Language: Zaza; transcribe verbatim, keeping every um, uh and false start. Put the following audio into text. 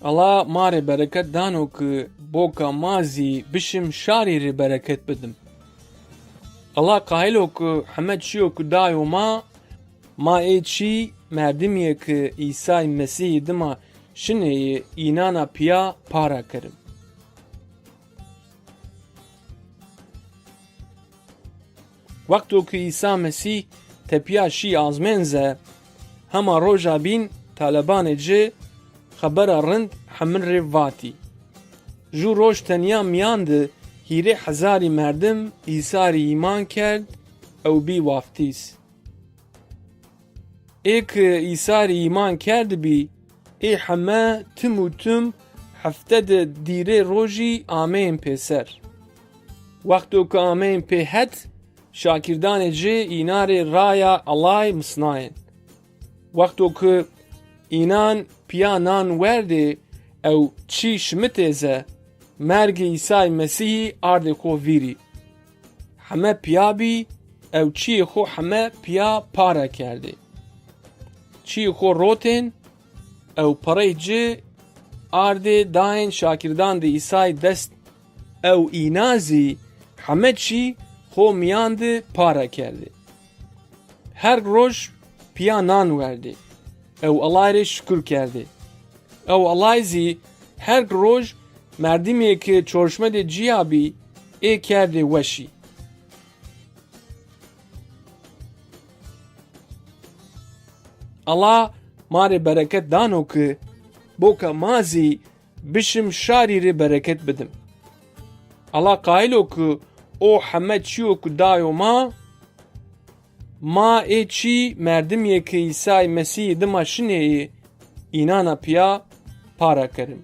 Ella ma rê bereket dano ki boka ma zî bişim şarî rê bereket bidim. Ella qayil o ki heme çîyo ki dayo ma, ma ê çî merdimîye ki Îsay Mesîhî dima şinê yê, înana pîya para kerim. Wexto ki Îsa Mesîh tepîya şî azmên ze, hema roja bîn talebanê ci xebera rind hemin rê vatî. Ju roj tenya mîyan di hîrê hezarî merdim Îsa rê îman kerd ew bî waftîz. Ê ki Îsa rê îman kerdibî, ê heme tim û tim hefte di dîrê rojî ameyên pêser. Wexto ki ameyên pê het, şakîrdanê ci înan rê raya Ellay misnayên. Wexto ki înan pîya nan werdê ew çî şimitê ze, mergê Îsay Mesîhî ardê xo vîrî. Heme pîya bî ew çîyê xo heme pîya para kerdê. Çîyê xo rotên ew perey ci ardê dayên şakîrdandê Îsay dest ew îna zî heme çî xo mîyan di para kerdê. Her roj pîya nan werdê ew Ellay rê şukur kerdê. Ew Ellay zî her roj merdimê ki çorşmedê cîya bî ê kerdê weşî. Ella ma rê bereket dano ki boka ma zî bişim şarî rê bereket bidim. Ella qayil o ki o heme çîyo ki dayo ma, ma ê çî merdimîye ki Îsay Mesîhî dima şinê yê, înana pîya para kerim.